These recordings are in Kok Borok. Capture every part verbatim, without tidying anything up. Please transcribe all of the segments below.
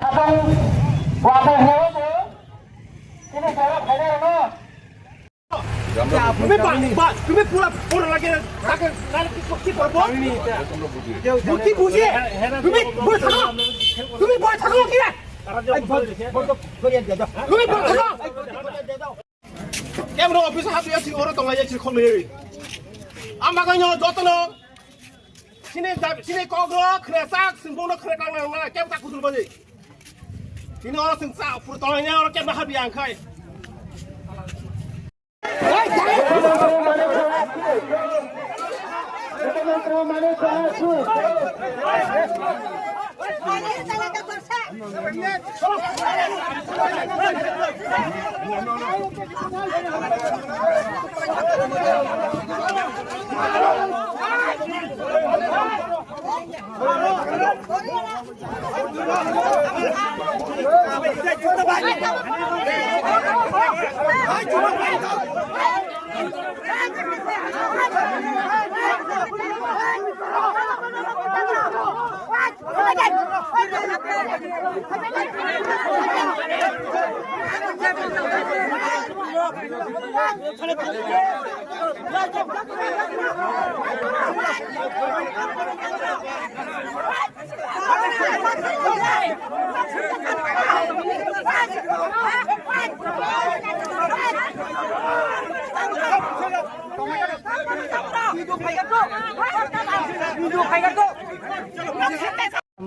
Watong, watong hwnwi bo chini jora phainai rwno. তুমি বা- বা- তুমি পুরা পুরা লাগে তাকে তাহলে কি কি করবো? বুদ্ধি বুঝে তুমি বই থাকো, তুমি বই থাকো কি রে? এই বই- বই তো ধরিয়ে দে দাও। তুমি বই থাকো। Kemro office hap ya si oro tonglai ya si khomri. Ama kanyo jotono sini da- sini kogro khresak simbongno khrekang nang na kem ta kutul bani. Sini oro sing sa pur tonglai ya oro kem hap ya angkai.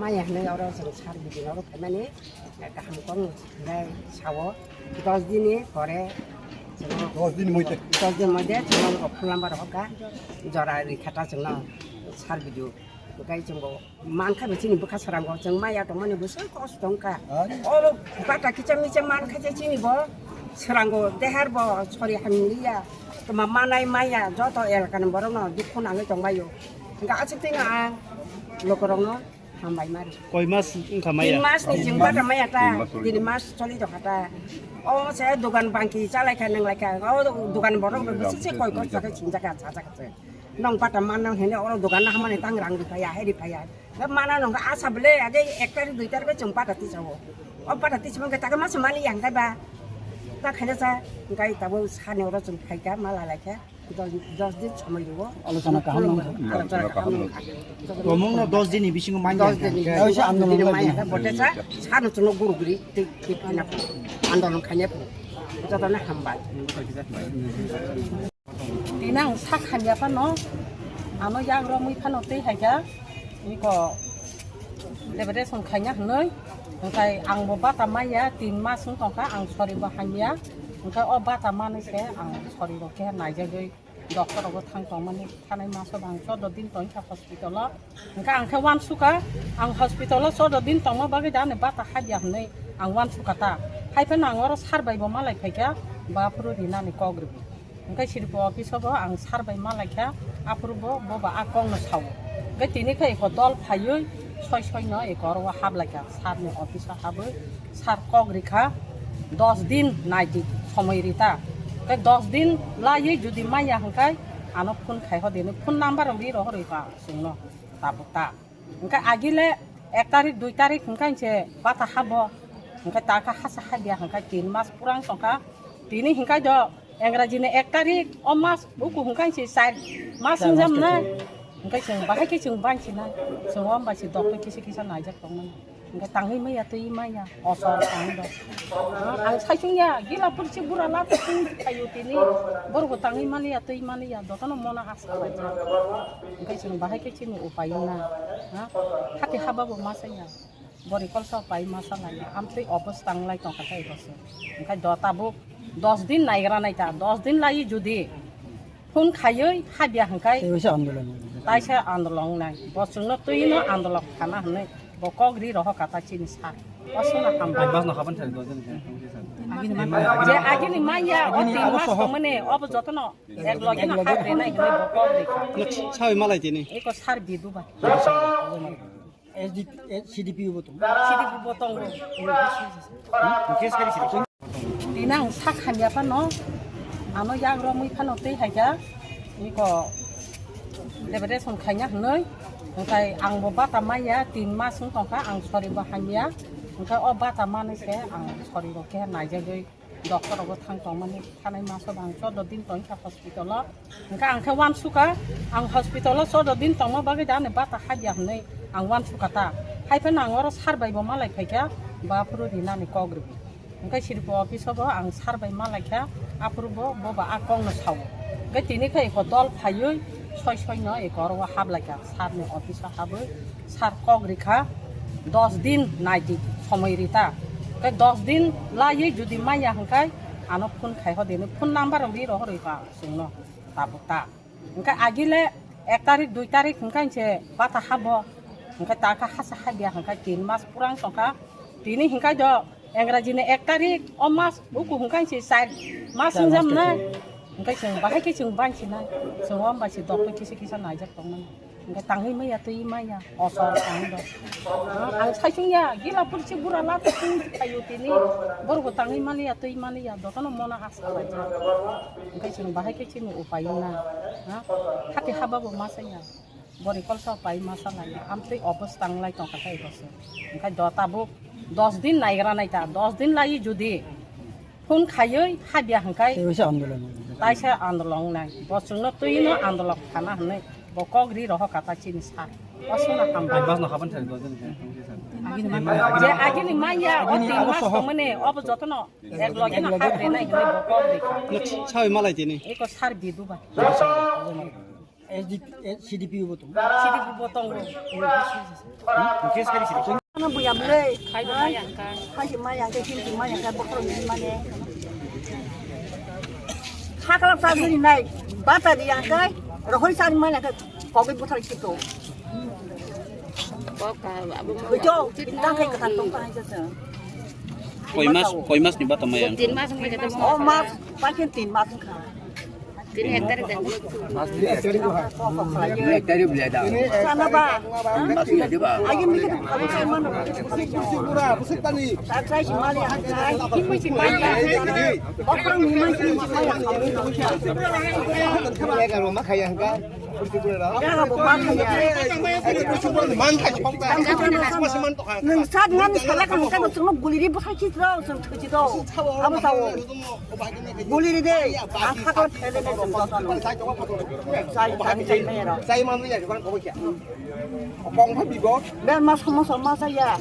Maya hinwi oro chwng sar bidi oro phaimani kaham kok hinwi sao dos din ni pore chwng dos din moide dos din moide chwng phone number hoka jora rikha ta chwngno sar bidi. Hwnkhe chwngbo mankha bo chini bwkha srango chwng maya tongmani bwswk kosto wngkha. Oro bata kicha micha mankha je chini bo srango dehar bo sori hamliya. Tuma manai maya joto elakani borokno dukhu nangwi tongbaio. Hwnkhe aswk tino ang lokorokno hambai mari. Koi mas wngkha maya? Tin mas ni chwng bata maya ta. Tin mas choli tongkha ta. O se dogan bangki chalaikha nanglaikha. O dogan borok bwswk se koi kosto khe sinjakha sajak se. Nong bata mannang hene oro dogan na hamani tang rang ripaya, he ripaya. Ga mana nong asa bele age ek tarik dui tarik chwng bata tisao. O bata tisao ga taga masa mali yang kai ba. Ta khaina sa kai tabo sani oro chwng phaika mala laikha. Dos, dos din somoi rwo. Alochona kaham nang. Alochona kaham nang. Tomung no dos din ni bisingo mai dos din ni. Kaisa andolon mai ka bote sa sano chwngno guru guri tik tik na andolon khaina. Jotono hambai. Tini ang sak hamya phano, ano yak romwi phano tei hai kha, iko liberation khaina hwnwi, hwnkhe ang bo bata maya, tin mas wng tong kha, ang sori bo hamya, hwnkhe o bata manwi se ang sori rok khe naijagwi doctor rogo thang tongmani, thanai maso bo ang chordo din tong kha hospital o, hwnkhe ang khe uansukha, ang hospital o chordo din tongma bagwi da ani bata habya hwnwi ang uansukha ta, hai phano ang oro sar bai bo malai phai kha, ba phuru rinani kok rwdi. Hwnkhe siripo office o bo ang sar bai ma laikha, aphuru bo, bo ba a kokno sao. Hwnkhe tini khe eko dol phaiwi soi soino eko oro o hap laikha, sir ni office o habwi sir kok rikha, dos din naidi somoi rita. Hwnkhe dos din laiwi jodi maya hwnkhe ano phone khai ho dini, phone number rok ri rohor rikha chwngno tabuk ta. Hwnkhe agile ek tarik, dui tarik hwnkhe se bata habo. Hwnkhe ta khe hasa habya hwnkhe tin mas purang tongkha. Tini hwnkhe do engrajini ek tarik o mas buku hwnkhe se char mas wngjam na. Hwnkhe chwng bahai khe chwng bansi na. Chwng o bai se doctor kisa kisa naijak tongmani. Hwnkhe tangwi maya twi maya osor tangwi do. Ang saisung ya gila pursi bura la twi thayo tini. Borok tangwi maliya twi maliya dotono mona asa bai. Hwnkhe chwng bahai khe chini upai wngna, ha? Hati haba bo ma saya. Bori kolsa pai ma sa lai. Amtwi office tang lai tong kha tei boso. Hwnkhe do tabuk dos din naigra nai ta. Dos din lai jodi phone khaiwi habya hwnkhe tei waisa andolon. Taisa andolon nai. Bo chwngno twino andolon khana hwnwi bo kok ri rohor kha ta chini sir. Bo chwngno hambai. Mas no haban thari dos din. Je agini manya o tin mas tongmani obo jotono. Ek loge no hak renai hinwi bo kok rikha. Sawi malai tini. Eko sir bidu bai. S D, C D P O bo tongo. C D P O bo tongo. Tini ang sak hamya phano ano yak romwi phano tei hai kha. Eko liberation khaina hwnwi. Hwnkhe ang bo bata maya tin mas wng tongkha ang sori bo hamya. Hwnkhe o bata manwi se ang soriro khe naijagwi doctor rogo thang tongmani thanai maso bang chordo din tongkha hospital o. Hwnkhe ang khe uansukha, ang hospital o chordo din tongma bagwi da ani bata habya hwnwi ang uansukha ta. Haiphano ang oro sir bai bo malai phaikha, ba phuru rinani kok rwgwi. Hwnkhe siripo office o bo ang sir bai malaikha, aphuru bo, bo ba a kokno sao. Hwnkhe tini khe eko dol phaiwi soi soino eko oro o haplaikha, sir ni office o habwi sir kok rikha, dos din naidi somoi rita. Hwnkhe dos din laiwi jodi manya hwnkhe ano phone khai ho dini, phone number rok ri rohorwi ba chwngno tabuk ta. Hwnkhe agile ek tarik, dui tarik hwnkhe se bata habo. Hwnkhe ta khe hasa habya hwnkhe tin mas purang tongkha. Tini hwnkhe do Engraji ni ek tarik o mas uku hwnkhe se char mas wngjaknai. Hwnkhe chwng bahai khe chwng bansinai. Chwng o bai se doctor kisa kisa naijak tongmani. Hwnkhe tangwi maya twi maya. Osor tang do. Ang saisung ya, gila pursi bura la twi thayo tini. Borok bo tangwi maliya twi maliya. Dotono mona asa laijak. Hwnkhe chwng bahai khe chini upai wngna, ha? Hati haba bo ma saya. Bori kolsa pai ma sa lai. Amtwi obos tang lai tongkha khe bose. Hwnkhe do tabuk dos din naigra nai ta. Dos din lai jodi phone khaiwi habya hwnkhe tei wisa andolon. Taisa andolon nai. Bo chwngno twi no andolon khana hwnwi bo kok ri roho kata chini sa. Wasuna hambai. Bas no haban thari dos din. Je agini manya o tin mas tongmani obo jotono ek loge no hab renai hwnwi bo kok ri kha. Sawi malai tini. Eko sar bidu ba. S D, eh, C D P O bo tongo. C D P O bo tongo. Ano buya bwlai. Khai bo maya hwnkha. Khai bo maya hwnkha, himti maya hwnkha, bokhorok ni mane. Sakala sa juni nai, bata di hwnkha, rohoi sa mane hwnkha, kogwi buthar kito. Kok ka, abo mo. Bujo, tang khai kata tong ka hai jasa. Koi mas, koi mas ni bata maya hwnkha? Tin mas wngkha khe tamo. O mas, paikhe tin mas wngkha. Tini ek tarik dan. Ek tarik bela da. Sana ba. Mas bela da ba. Agi mikir apa saya mana? Busik, busik, mura, busik tani. Tak saya si mali, tak saya. Kimui si mali. Okra mimai kimui si mali. Ega roma khaya hangka. Ega roma khaya. Man khai chokta. Nung sat ngam salaka nung kai bosong guliri bosai chitro, sung thuchitro. Amo sao. Guli ri de, ang khakor thele ne jeng kok ano. Chai, chai, chai, chai, ro. Chai manwi ya, jwan kok kya. Kong pha bibo. Ber mas homo so mas ya.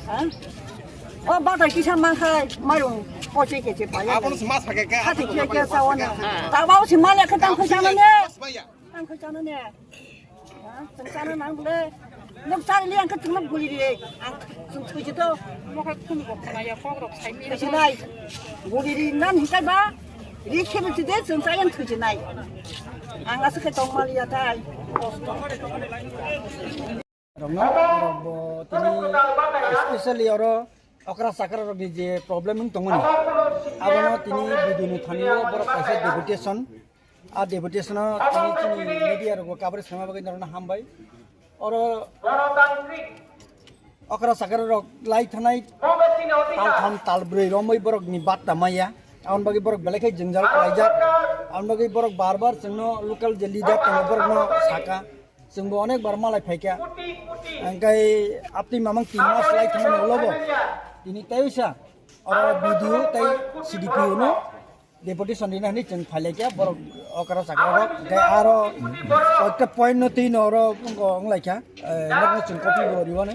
Ha? O bata kisa man khai, mairung poche ke che pa ya. Abon mas ha ke ka. Hati kya kya sa wana. Ta ba si mal ya khatang khusa ne. Mas ba ya. Ang kho chana ne. Ha? Chwng chana nang bole. Nok chari le ang kho chwng nok guli ri. Ang chwng thuji to. Mo kha khun bo khna ya kok rok sai mi. Thuji nai. Guli ri nan hikai ba. Ri khe bi thuji chwng chai ang thuji nai. Ang asa khe tong mal ya tai. Rokno, borok bo tini specially oro okra chakra rokni je problem wng tongmani, abono tini B D O ni thani o borok kaisa deputation, a deputation o tini chini media rok bo coverage khaima bagwi norokno hambai. Oro okra chakra rok lai thanai tal tham tal brwi romwi borok ni batta maya, aboni bagwi borok belai khe jwngjal khlaijak, aboni bagwi borok bar bar chwngno local je leader tongo borokno saka. Chwngbo onek bar malai phaikha. Hwnkhe aptwi mamang tin mas lai thangmani ulobo tini tei wisa oro B D O tei C D P O no deputation rina hinwi chwng phailaikha borok okra chakra rok. Hwnkhe aro koyekta point no twi no oro wngkha, eh, nokno chwng copy bo riwani.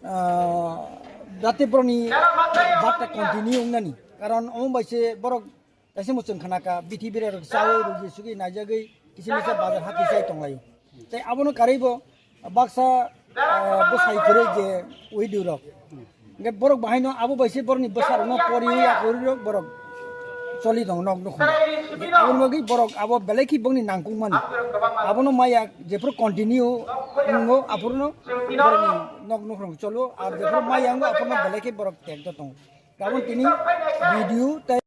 Ah, jate borokni batta continue wngnani. Karon omo bai se borok Kaisa muchung khana ka, bithi bira rok chawi rugi sugi naijagwi kisa misa bazar hati chai tonglaio. Tei abono karwi bo baksa, ah, bwsai kwrwi je widow rok. Hwnkhe borok bahaino abo bai se borokni bwsa rokno poriwi akwrwi rok borok choli tongo nok nukhung. Aboni bagwi borok abo belai khe bongni nangkukmani. Abono maya jephuru continue wngo aphuru no borokni nok nukhung cholo, ar jephuru maya wngo aphuru no belai khe borok tekto tongo. Gabon tini video tei